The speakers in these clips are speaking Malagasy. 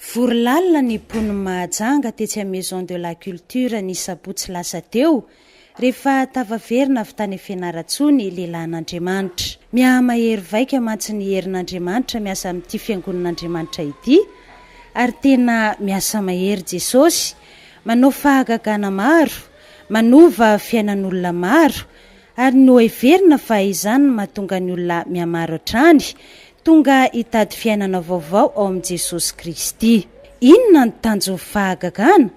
Vory lalina ny mponin'i Mahajanga tetsy amin'ny Maison de la Culture ny sabotsy lasa teo, rehefa tafaverina avy tany Fianarantsoa ny lehilahin'Andriamanitra. Mihamahery vaika mantsy ny herin'Andriamanitra miasa amin'ity fiangonan'Andriamanitra ity, ary tena miasa mahery Jesosy, manao fahagagana maro, manova fiainan'olona maro, Ary noheverina fa izany no mahatonga ny olona mihamaro hatrany, tonga hitady fiainana vaovao ao amin'i Jesosy Kristy. Inona no tanjon'ny fahagagana?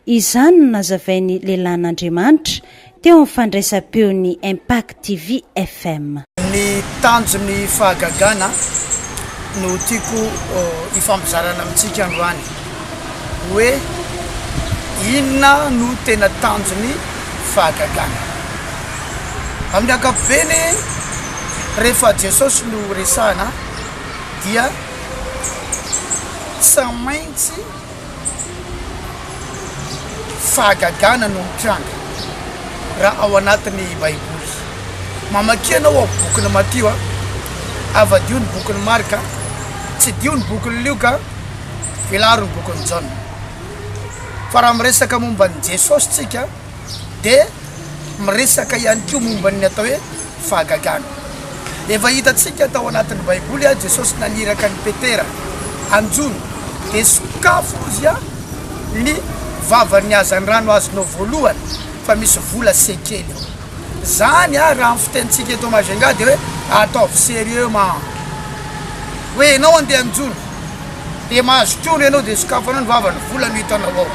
Izany no nazavain'ny lehilahin'Andriamanitra teo amin'ny fandraisam-peon'ny Impact TV FM. Ny tanjon'ny fahagagana no tiako hifampizarana amintsika androany, hoe inona no tena tanjon'ny fahagagana. Amin'ny ankapobeny, rehefa Jesosy no resahana dia tsy maintsy fahagagana no mitranga raha ao anatin'ny Baiboly. Mamakia ianao ao bokin'i Matio, avadio ny bokin'i Marka, tsidiho ny bokin'i Lioka, velaro ny bokin'i Jaona. Fa raha miresaka momba an'i Jesosy tsika dia miresaka ihany koa momba ny atao hoe fahagagana. Efa hitantsika tao anatin'ny Baiboly Jesosy naniraka an'i Petera hanjono dia sokafo ozy ny vavan'ny hazandrano azonao voalohany fa misy vola sekely ao. Zany raha ny fitenintsika eto Majunga dia hoe ataovy sérieux man. Hoe ianao andeha hanjono dia mahazo trondro ianao dia sokafanao ny vavany, vola no hitanao ao.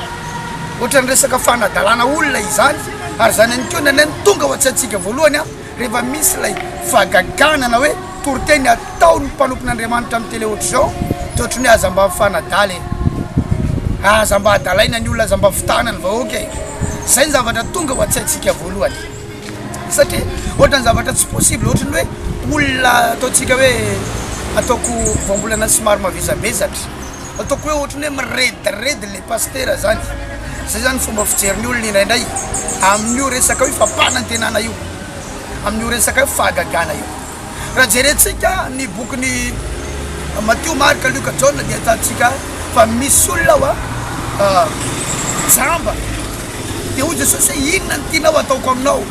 Ohatran'ny resaka fanadalana olona izany ary izany ihany koa indraindray no tonga ao an-tsaintsika voalohany rehefa misy ilay fahagagana na hoe toriteny ataon'ny mpanompon'Andriamanitra amin'ny tele ohatr'izao dia ohatran'ny hoe aza mba mifanadala e, aza mba adalaina ny olona, aza mba fitahana ny vahoaka e. Izay ny zavatra tonga ao an-tsaintsika voalohany. Satria ohatran'ny zavatra tsy possible, ohatran'ny hoe olona ataontsika hoe ataoko voambolana somary mavesabesatra, ataoko hoe ohatran'ny hoe mirediredy le pasitera zany, zay zany fomba fijerin'ny olona indraindray amin'io resaka hoe fampanantenana io, amin'io resaka hoe fahagagana io. Raha jerentsika ny bokin'i Matio, Marka, Lioka, Jaona dia ahitantsika fa misy olona ao a jamba. Dia hoy Jesosy hoe inona no tianao hataoko aminao?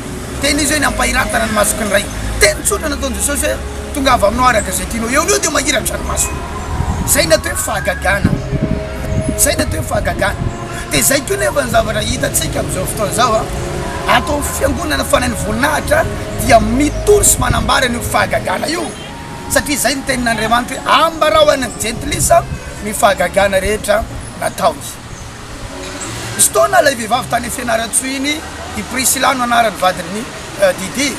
Teny izy hoe ny hampahiratana ny masoko ny Ray. Teny tsotra nataon'i Jesosy hoe tongava aminao araka izay tianao. Eo no eo dia mahiratra ny masony. Izay ny atao hoe fahagagana. Izay ny atao hoe fahagagana. Dia izay koa nefa ny zavatra hitantsika amin'izao fotoana izao a. Ato amin'ny fiangonana Fanahin'ny Voninahitra dia mitory sy manambara an'io fahagagana io satria izay ny tenin'Andriamanitra hoe ambarao any amin'ny jentilisa ny fahagagana rehetra nataony. Misy fotoana ilay vehivavy tany Fianarantsoa iny, i Priscilla no anaran'ny vadin'i Didi.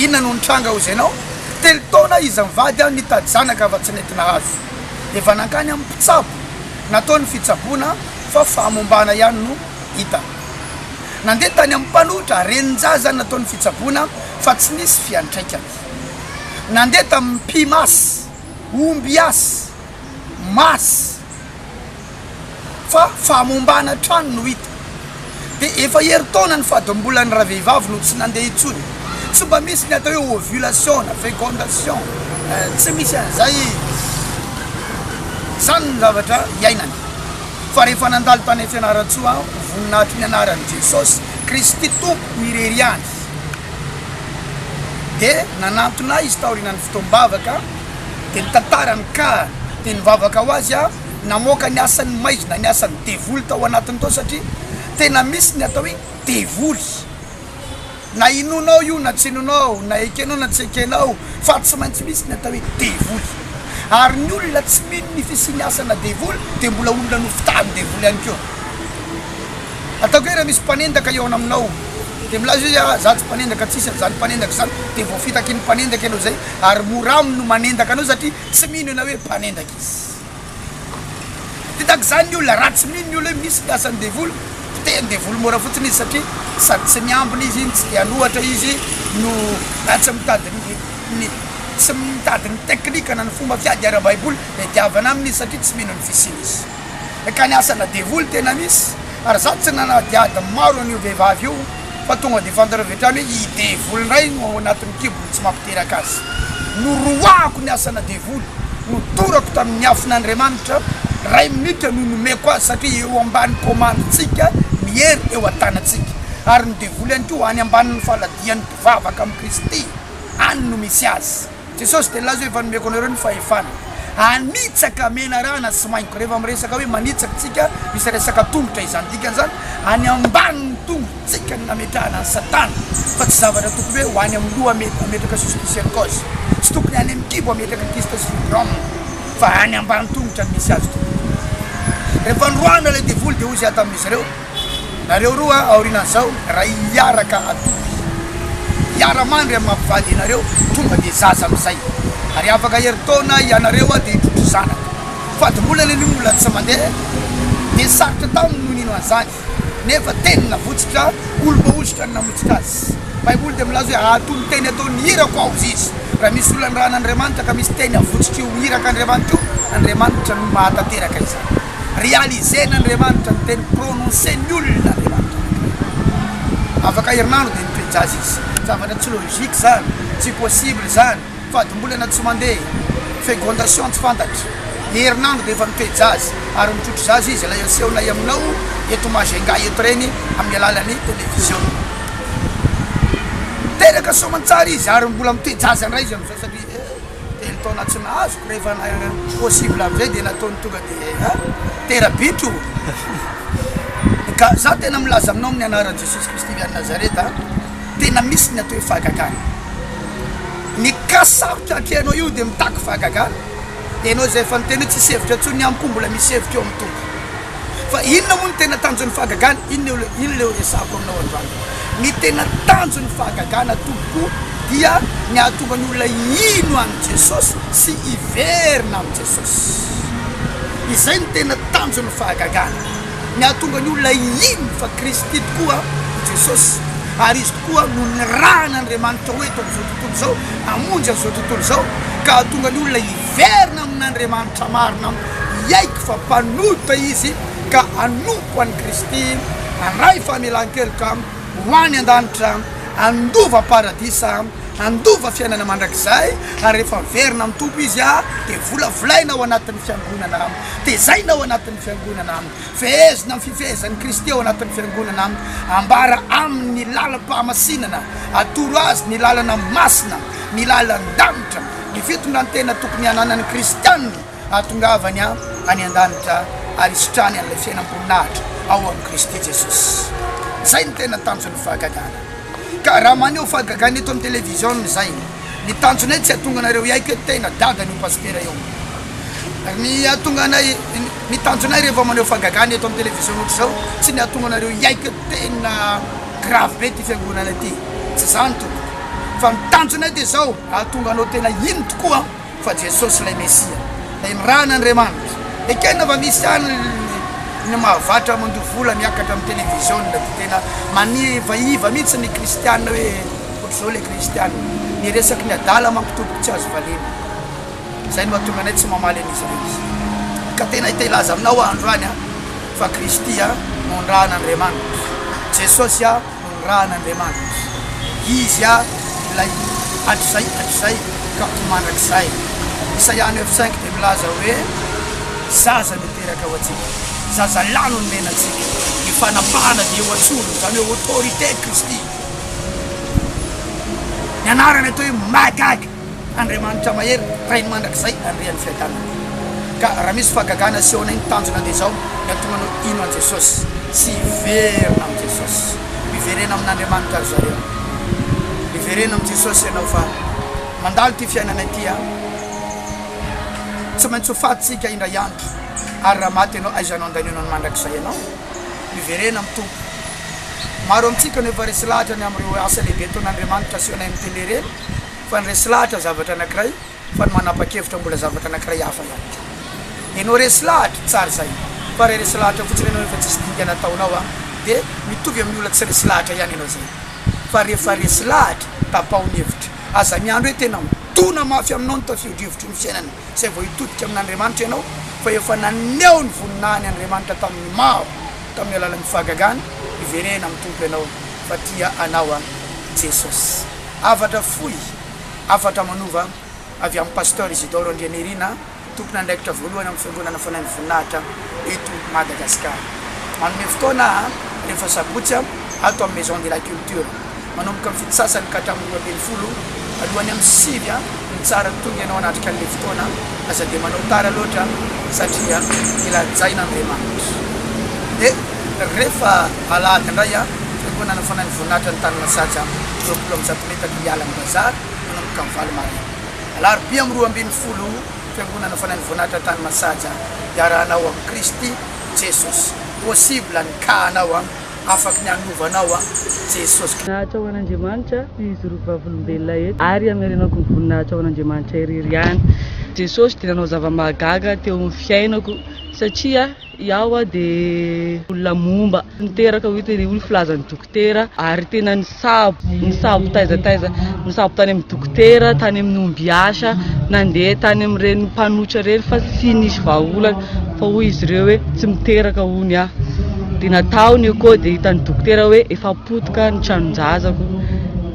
Inona no nitranga hozy ianao? Telo taona izy mivady nitady zanaka fa tsy nety nahazo. Efa nankany amin'ny mpitsabo, natao ny fitsaboana fa fahamombana ihany no hita. Nandeha tany amin'ny mpanotra, renin-jaza natao ny fitsaboana fa tsy nisy fiantraikany. Nandeha tamin'ny mpimasy, ombiasy, masy, fa fahamombana hatrany no hita. Dia efa herintaona ny fadimbolan'ny ravehivavy no tsy nandeha intsony. Tsy mba misy ny atao hoe ovulation na fécondation, tsy misy an'izay. Izany ny zavatra iainany. Fa rehefa nandalo tany Fianarantsoa aho, ho voninahitry ny anaran'i Jesosy Kristy Tompo irery ihany, dia nanantona ahy izy taorianan'ny fotoam-bavaka, dia nitantara ny cas, dia nivavaka ho azy aho, namoaka ny asan'ny maizina, ny asan'ny devoly tao anatiny tao, satria tena misy ny atao hoe devoly. Na inoanao io na tsy inoanao, na ekenao na tsy ekenao, fa tsy maintsy misy ny atao hoe devoly. Ary ny olona tsy mino ny fisian'ny asana devoly dia mbola olona nofitahan'ny devoly ihany koa. Ataoko hoe raha misy mpanendaka hihaona aminao, dia milaza izy hoe ah, za tsy mpanendaka, tsisy an'izany mpanendaka izany, dia voafitaky ny mpanendaka ianao izay, ary mora aminy no manendaka anao satria tsy mino ianao hoe mpanendaka izy. Dia tahaka izany ny olona, raha tsy mino ny olona hoe misy ny asan'ny devoly, potehin'ny devoly mora fotsiny izy satria sady tsy miambina izy, no tsy te hanohatra izy, no tsy mitady ny ny tsy mitady ny teknika na ny fomba fiady ara-baiboly iadiavana aminy izy satria tsy mino ny fisiany izy. Ka ny asana devoly tena misy, ary za tsy nanadihady maro an'io vehivavy io fa tonga dia fantatra avy hatrany hoe i devoly indray no ao anatin'ny kibony tsy mampiteraka azy. Noroahako ny asana devoly. Nodorako tamin'ny afon'Andriamanitra. Ray minitra no nomeko azy satria eo ambany commande-tsika ny hery eo an-tanantsika. Ary ny devoly ihany koa any ambanin'ny faladian'ny mpivavaka amin'i Kristy, any no misy azy. Jesosy dia nilaza hoe efa nomeko anareo ny fahefana hanitsaka menarana sy maingo. Rehefa miresaka hoe manitsaka tsika, misy resaka tongotra izany. Dikan'izany, any ambanin'ny tongotsika no nametrahana an'i Satana, fa tsy zavatra tokony hoe ho any amin'ny loha hametraka cysticercose. Tsy tokony any amin'ny kibo hametraka kyste sy fibrome, fa any ambany tongotra no misy azy tompoko. Rehefa noroahana ilay devoly dia hoy izy tamin'izy ireo, Nareo roa aorianan'izao raha hiaraka hatory, hiara-mandry amin'ny mampivady anareo, tonga dia zaza amin'izay. Ary afaka herintaona ianareo dia hitrotro zanaka. Fadimbolana anie mbola tsy mandeha dia sarotra taminy no nino an'izany. Nefa teny navotsitra, olom-boahosotra no namotsitra azy. Baiboly dia milaza hoe ato ny teny ataon'ny irako aho hozy izy. Raha misy olona nirahan'Andriamanitra ka misy teny avotsitr'io irak'Andriamanitra io, Andriamanitra no mahatanteraka izany. Realiser-n'Andriamanitra ny teny prononcer-ny olona Andriamanitra anankiray. Afaka herinandro dia nitoe-jaza izy. Zavatra tsy logique izany, tsy possible izany. Fadimbolana tsy mandeha, fecondation tsy fantatra, herinandro dia efa mitoe-jaza ary mitrotro zaza izy, ilay asehonay aminao eto Majunga eto ireny amin'ny alalan'ny televiziona. Teraka soamantsara izy ary mbola mitoe-jaza indray izy amin'izao satria eh, telo taona tsy nahazoko rehefa possible amin'izay dia nataony tonga dia eh, tera-bitro. Ka za tena milaza aminao amin'ny anaran'i Jesosy Kristy avy any Nazareta, tena misy ny atao hoe fahagagana. Ny cas sarotra atrehanao io dia mitaky fahagagana. Ianao izay efa niteny hoe tsisy hevitra intsony ny amiko mbola misy hevitra eo amin'ny Tompo. Fa inona moa no tena tanjon'ny fahagagana? Inona io inona ilay horesahako aminao androany? Ny tena tanjon'ny fahagagana tompoko dia ny hahatonga ny olona hino an'i Jesosy sy hiverina amin'i Jesosy. Izay no tena tanjon'ny fahagagana. Ny hahatonga ny olona hino fa Kristy tokoa i Jesosy, ary Izy tokoa no nirahan'Andriamanitra ho eto amin'izao tontolo izao, hamonjy an'izao tontolo izao, ka hahatonga ny olona hiverina amin'Andriamanitra marina, hiaiky fa mpanota izy, ka hanompo an'i Kristy, handray famelan-keloka, ho any an-danitra, handova paradisa, handova fiainana mandrakizay, ary rehefa miverina amin'ny Tompo izy dia volavolaina ao anatin'ny fiangonana. Tezaina ao anatin'ny Fiangonana, fehezina amin'ny fifehezan'i Kristy ao anatin'ny Fiangonana, ambara aminy ny lalam-pahamasinana, atoro azy ny lalana masina, ny lalan-danitra, ny fitondran-tena tokony hananan'ny kristiana hahatongavany any an-danitra ary hisitrahany an'ilay fiainam-boninahitra ao amin'i Kristy Jesosy. Izay no tena tanjon'ny fahagagana. Ka raha maneho fahagagana eto amin'ny televiziona izay, ny tanjonay tsy hahatonga anareo hiaiky hoe tena dadany io pasitera io. Ny hahatonga anay, ny tanjonay rehefa maneho fahagagana eto amin'ny télévision ohatr'izao, tsy ny hahatonga anareo hiaiky hoe tena grave be ity fiangonana ity, tsy izany tompoko, fa ny tanjonay dia izao, hahatonga anao tena hino tokoa fa Jesosy ilay Mesia, ilay nirahan'Andriamanitra. Ekena fa misy ihany ny mahavatra mandoa vola miakatra amin'ny télévision dia tena manivaiva mihitsy ny kristiana hoe ohatr'izao ilay kristiana, ny resaky ny adala manko tompoko tsy azo valiana. Izay no mahatonga anay tsy mamaly an'izy ireo. Ka tena te hilaza aminao aho androany fa Kristy no nirahan'Andriamanitra. Jesosy no nirahan'Andriamanitra. Izy ilay hatrizay hatrizay ka ho mandrakizay. Isaia 9:5 dia milaza hoe zaza no teraka ho antsika, zaza lahy no nomena antsika. Ny fanapahana dia eo an-tsorony, izany hoe autorité Kristy. Ny anarany atao hoe mahagaga. Andriamanitra mahery, Rain'ny mandrakizay, Andrian'ny fiadanana. Ka raha misy fahagagana asehonay ny tanjona dia izao, ny hahatonga anao hino an'i Jesosy sy hiverina amin'i Jesosy. Miverena amin'Andriamanitra ry zareo. Miverena amin'i Jesosy ianao fa mandalo ity fiainana ity an. Tsy maintsy ho faty tsika indray andro, ary raha maty ianao aiza no handanianao ny mandrakizay anao? Miverena amin'ny Tompo. Maro amintsika no efa resy lahatra ny amin'ireo asa lehibe ataon'Andriamanitra asehonay amin'ny tele ireny. Fa ny resy lahatra zavatra anakiray fa ny manapa-kevitra mbola zavatra anakiray hafa ihany koa. Ianao resy lahatra, tsara izay. Fa raha resy lahatra fotsiny ianao nefa tsisy dingana ataonao an, dia mitovy amin'ny olona tsy resy lahatra ihany ianao izay. Fa rehefa resy lahatra, tapaho ny hevitra. Aza miandry hoe tena midona mafy aminao ny tafio-drivotry ny fiainana izay vao hitodika amin'Andriamanitra ianao, fa efa naneho ny voninahiny Andriamanitra tamin'ny maro tamin'ny alalan'ny fahagagany, miverena amin'ny Tompo ianao fa tia anao an Jesosy. Hafatra fohy, hafatra manova avy amin'i Pasteur Isidore Andrianirina. tompon'andraikitra voalohany amin'ny Fiangonana Fanahin'ny Voninahitra eto Madagasikara. Manome fotoana aho rehefa sabotsy ato amin'ny Maison de la Culture. Manomboka amin'ny fito sasany ka hatramin'ny 12, alohan'ny amin'ny sivy no tsara tonga ianao hanatrika an'ilay fotoana, aza dia manao tara loatra satria mila hajaina Andriamanitra. Dia rehefa alahady indray, Fiangonana Fanahin'ny Voninahitra ny tany Masaja, 120 metatra miala ny bazary, manomboka amin'ny valo maraina. Alarobia amin'ny 12, Fiangonana Fanahin'ny Voninahitra tany Masaja, iarahanao amin'i Kristy Jesosy. Possible ny cas anao an! Afaky ny hanova anao an! Jesosy. Voninahitra ho an'Andriamanitra ny hijoroako vavolombelona eto ary hamerenako ny voninahitra ho an'Andriamanitra irery ihany. Jesosy dia nanao zava-mahagaga teo amin'ny fiainako satria Iaho dia olona momba, niteraka hoy tena hoy ny filazan'ny dokotera ary tena nisabo, nisabo taiza taiza, nisabo tany amin'ny dokotera, tany amin'ny ombiasa, nandeha tany amin'ireny mpanotra ireny fa tsy nisy vahaolana fa hoy izy ireo hoe tsy miteraka hono aho. Dia natao ny echo dia hitan'ny dokotera hoe efa potika ny tranon-jazako.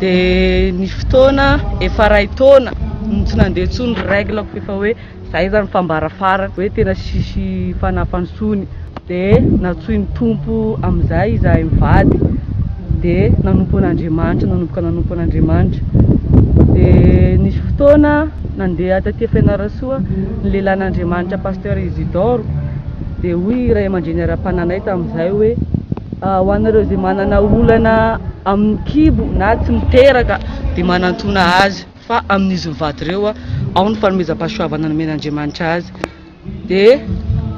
Dia nisy fotoana efa iray taona no tsy nandeha intsony ny règle-ko fa efa hoe Zay zany fambara farany hoe tena tsisy fanafansony de natsoin'ny Tompo amizay izahay mivady de nanompo an'Andriamanitra nanomboka nanompo an'Andriamanitra de nisy fotoana nandeha taty Fianarantsoa ny lehilahin'Andriamanitra Pasteur Isidore de hoy ray aman-dreny ara-pananay tamin'izay hoe ho anareo izay manana olana amin'ny kibo na tsy miteraka de manantona azy. Fa amin'izy mivady ireo, ao ny fanomezam-pahasoavana nomen'Andriamanitra azy. Dia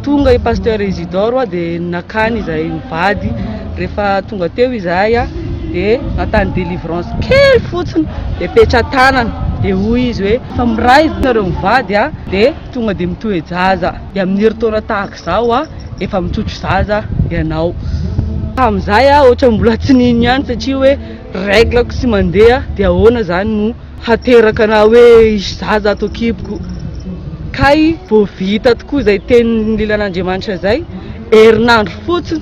tonga i Pasteur Isidore dia nakany izahay mivady. Rehefa tonga teo izahay dia natany délivrance kely fotsiny dia petra-tanana. Dia hoy izy hoe efa miray nareo mivady dia tonga dia mitoe-jaza. Dia amin'ny herintaona tahaka izao efa mitsotro zaza ianao. Tamin'izay aho ohatran'ny mbola tsy nino ihany satria hoe Règle-ko tsy mandeha dia ahoana zany no hateraka na hoe hisy zaza ato an-kiboko? Kay vao vita tokoa izay tenin'ny lilan'Andriamanitra izay, herinandro fotsiny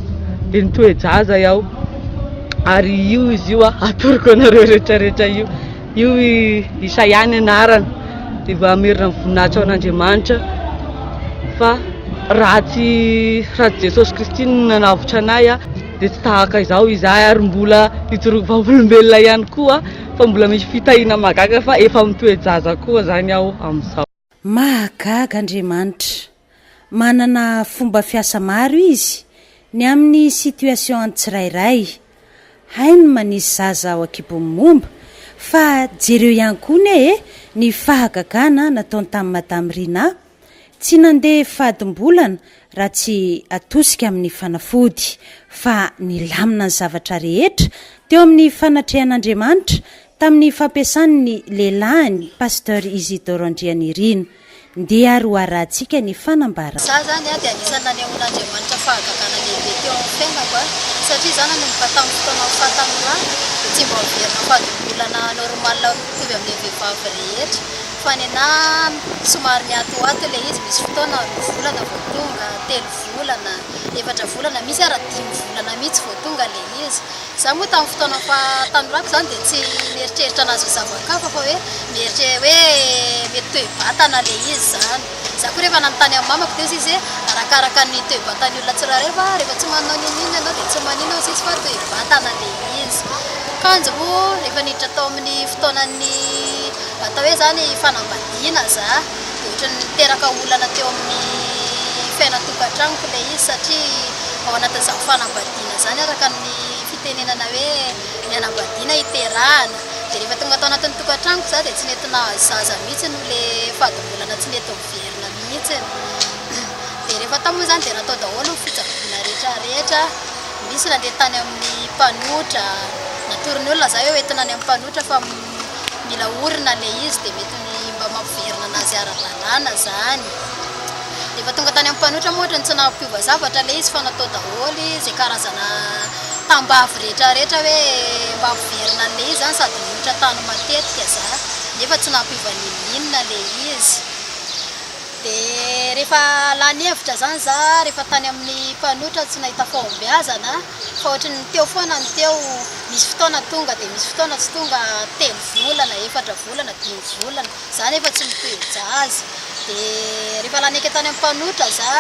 dia nitoe-jaza aho. Ary io izy io atoroko anareo rehetra rehetra io. Io i Isaia ny anarany. Dia mba hamerina ny voninahitra ho an'Andriamanitra fa raha tsy raha tsy Jesosy Kristy no nanavotra anay dia tsy tahaka izao izahay ary mbola hijoroako vavolombelona ihany koa fa mbola misy fitahiana mahagaga fa efa mitoe-jaza koa izany aho amin'izao. Mahagaga Andriamanitra. Manana fomba fiasa maro Izy ny amin'ny situation tsirairay. Hainy manisy zaza ao an-kibon'ny momba fa jereo ihany koa ne e ny fahagagana nataony tamin'i Madame Rina. Tsy nandeha fadim-bolana raha tsy atosika amin'ny fanafody, fa nilamina ny zavatra rehetra teo amin'ny fanatrehan'Andriamanitra tamin'ny fampiasany ny lehilahiny Pasteur Isidore Andrianirina. Ndeha ary ho arahantsika ny fanambarana. Izaho izany dia anisan'ny nanehoan'Andriamanitra fahagagana lehibe teo amin'ny fiainako satria izaho nanomboka tamin'ny fotoanan'ny fahatanorana dia tsy mba miverina fadim-bolana normal mitovy amin'ilay vehivavy rehetra. Fa nenà somary miatoato ilay izy, misy fotoana roa volana vao tonga, telo volana, efatra volana, misy ara dimy volana mihitsy vao tonga ilay izy. Izaho moa tamin'ny fotoana fahatanorako izany dia tsy nieritreritra anazy ho zava-kafa fa hoe mieritreritra hoe mety toe-batana ilay izy izany. Izaho koa rehefa nanontany an'i mamako dia hoy izy hoe arakaraka ny toe-batan'ny olona tsirairay fa rehefa tsy manao n'inon'inona ianao dia tsy maninona hoy izy fa toe-batana ilay izy. Kanjo moa rehefa niditra tao amin'ny fotoanan'ny Atao hoe zany fanambadiana za dia ohatran'ny niteraka olana teo amin'ny fiainan-tokantranoko ilay izy satria ao anatin'izany fanambadiana izany araka ny fitenenana hoe ny hanambadiana hiterahana dia rehefa tonga tao anatin'ny tokantranoko za dia tsy nety nahazo zaza mihitsy noho ilay fadimbolana tsy nety niverina mihitsy dia rehefa tao moa izany dia natao daholo ny fitsaboana rehetra rehetra misy nandeha tany amin'ny mpanotra natoron'ny olona za hoe hoentina any amin'ny mpanotra fa mila orina le izy dia mety mba mampiverina anazy ara-dalàna zany. Rehefa tonga tany amin'ny mpanotra moa ohatran'ny tsy nampiova zavatra le izy fa natao daholo izay karazana tambavy rehetra rehetra hoe mba hampiverina an'le izy zany sady niotra tany matetika za nefa tsy nampiova n'inon'inona le izy. Dia rehefa lany hevitra zany za rehefa tany amin'ny mpanotra tsy nahita fahombiazana fa ohatran'ny teo foana ny teo, misy fotoana tonga dia misy fotoana tsy tonga, telo volana, efatra volana, dimy volana, za nefa tsy mitoe-jaza. Dia rehefa nanaiky tany amin'ny mpanotra za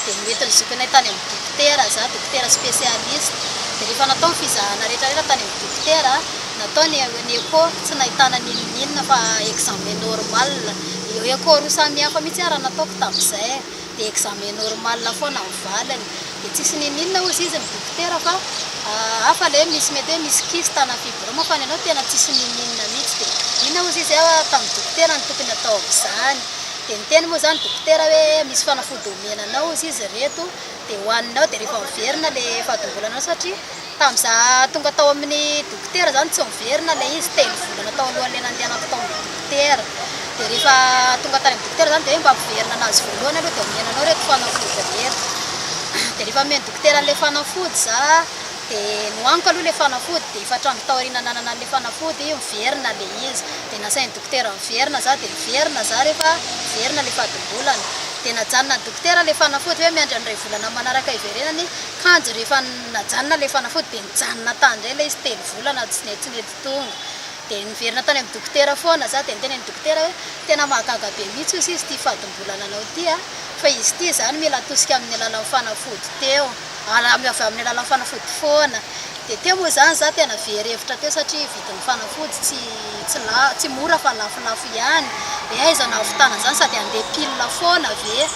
dia noentin'ny zokinay tany amin'ny dokotera za, dokotera spécialiste. Dia rehefa natao ny fizahana rehetra rehetra tany amin'ny dokotera, natao ny ny echo tsy nahitana n'inon'inona fa examen normal. Echo roa samihafa mihitsy ara nataoko tamin'izay. Dia examen normal foana ny valiny. Dia tsisy n'inon'inona hozy izy ny dokotera fa hafa ilay hoe misy mety hoe misy kyste na fibrome fa ny anao tena tsisy n'inon'inona mihitsy. Dia inona hozy izy tamin'ny dokotera no tokony atao amin'izany. Dia niteny moa izany dokotera hoe misy fanafody omena anao hozy izy ireto dia hohaninao dia rehefa miverina ilay fadimbolanao satria tamin'izaho tonga tao amin'ny dokotera izany tsy miverina ilay izy telo volana tao alohan'ilay nandehanako tao amin'ny dokotera. Dia rehefa tonga tany amin'ny dokotera izany dia hoe mba ampiverina anazy voalohany aloha dia omena anao ireto fanafody ireto. Dia rehefa omen'ny dokotera an'ilay fanafody za dia nohaniko aloha ilay fanafody dia efatra andro taoriana nanana an'ilay fanafody miverina ilay izy. Dia nasain'ny dokotera miverina za dia niverina za rehefa miverina ilay fadimbolana. Dia najanona ny dokotera ilay fanafody hoe miandry an'iray volana manaraka hiverenany kanjo rehefa najanona ilay fanafody dia nijanona tany indray ilay izy telo volana tsy nety tsy nety tonga. Dia niverina tany amin'ny dokotera foana za dia niteny ny dokotera hoe tena mahagaga be mihitsy hozy izy ity fadimbolana anao ity a, fa izy ity izany mila atosika amin'ny alalan'ny fanafody teo, avy amin'ny alalan'ny fanafody foana. Dia teo moa izany za tena very hevitra teo satria vidin'ny fanafody tsy tsy la tsy mora fa lafolafo ihany, hoe aiza no ahavitana an'izany sady handeha pilina foana ve?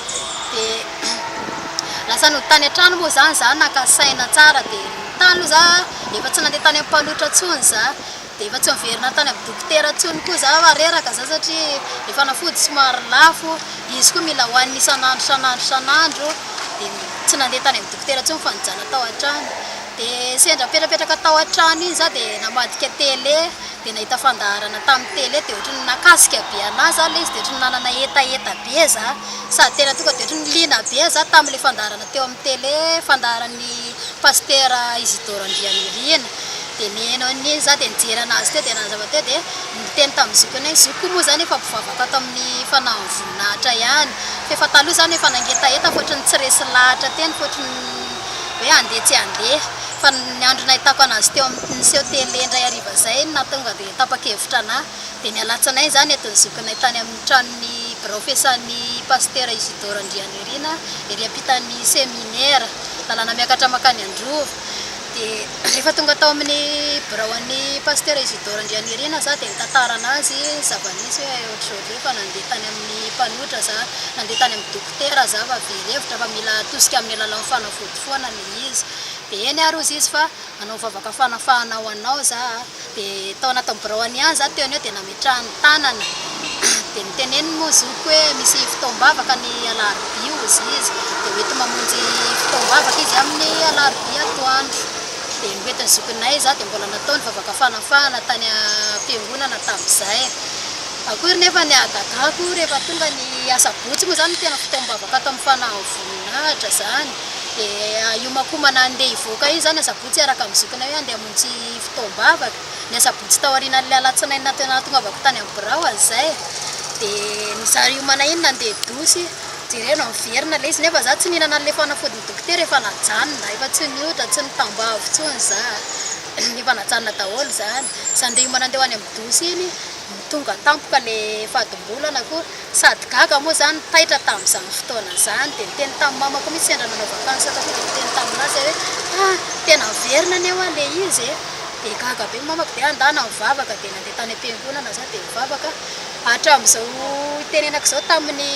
Dia lasa nody tany an-trano moa izany za naka saina tsara dia tany aloha za efa tsy nandeha tany amin'ny mpanotra intsony za. Dia efa tsy miverina tany amin'ny dokotera intsony koa za fa reraka za satria le fanafody somary lafo, izy koa mila hohanina isan'andro isan'andro isan'andro, dia tsy nandeha tany amin'ny dokotera intsony fa nijanona tao an-trano. Dia sendra mipetrapetraka tao an-trano iny za dia namadika télé, dia nahita fandaharana tamin'ny télé dia ohatran'ny nakasika be anah za ilay izy dia ohatran'ny nanana hetaheta be za, sady tena tonga dia ohatran'ny liana be za tamin'ilay fandaharana teo amin'ny télé, fandaharan'ny Pasitera Isidore Andrianirina. Dia niheno an'iny za dia nijery anazy teo dia nanazava teo dia niteny tamin'ny zokiny hoe zokiko moa zany efa mpivavaka ato amin'ny fanahin'ny voninahitra ihany fa efa taloha zany efa nangetaheta fa ohatran'ny tsy resy lahatra teny fa ohatran'ny hoe handeha tsy handeha fa ny andro nahitako anazy teo amin'ny niseho télé indray hariva zay no nahatonga dia tapa-kevitra anah dia ny alatsinainy zany nentin'ny zokinay tany amin'ny tranon'ny birao fiasan'ny pasitera Isidore Andrianirina ery ampitan'ny seminera lalana miakatra mankany Androva Dia rehefa tonga tao amin'ny birao an'ny Pasitera Isidore Andrianirina za dia nitantara anazy ny zava-nisy hoe ohatr'izao ohatr'izao fa nandeha tany amin'ny mpanotra za, nandeha tany amin'ny dokotera za fa very hevitra fa mila atosika amin'ny alalan'ny fanafody foana ilay izy. Dia eny ary hozy izy fa hanao vavaka fanafahana ho anao za a. Dia tao anatin'ny birao any ihany za teo no eo dia nametrahany tanana. Dia noteneniny moa zokiko hoe misy fotoam-bavaka ny alarobia hozy izy. Dia hoenti-mamonjy fotoam-bavaka izy amin'ny alarobia atoandro. Dia noentin'ny zokinay za dia mbola natao ny vavaka fanafahana tany am-piangonana tamin'izay. Akory nefa ny hahagagako rehefa tonga ny asabotsy moa izany no tena fotoam-bavaka ato amin'ny Fanahin'ny Voninahitra izany. Dia hiomankomana handeha hivoaka iny izany asabotsy hiaraka amin'ny zokinay hoe handeha hamonjy fotoam-bavaka. Ny asabotsy taorianan'ilay alatsinainy nahatongavako tany amin'ny birao izay dia nizara hiomana iny nandeha dosy. Jerena miverina ilay izy nefa za tsy nihinana an'ilay fanafodin'ny dokotera efa najanona, efa tsy niotra, tsy nitambavy intsony za, efa najanona daholo izany. Za andeha hiomana andeha ho any amin'ny dosy iny, tonga tampoka ilay fadimbolana koa. Sady gaga moa za no taitra tamin'izany fotoana izany dia niteny tamin'ny mamako mihitsy sendra nanao vakansy taty dia niteny tamin'azy aho hoe ah tena miverina anie hoa ilay izy e! dia gaga be ny mamako dia andana nivavaka dia nandeha tany am-piangonana za dia nivavaka hatramin'izao itenenako izao tamin'ny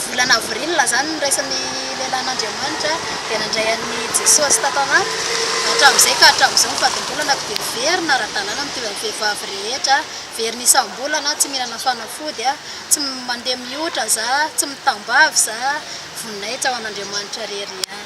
volana avril izany noraisin'ny lehilahin'Andriamanitra dia nandray an'i Jesosy tato anatiko hatramin'izay ka hatramin'izao ny fadimbolanako dia miverina ara-dalàna mitovy amin'ny vehivavy rehetra Very ny isam-bolana, tsy mihinana fanafody aho, tsy mandeha mihotra za, tsy mitambavy za, voninahitra ho an'Andriamanitra rery ihany.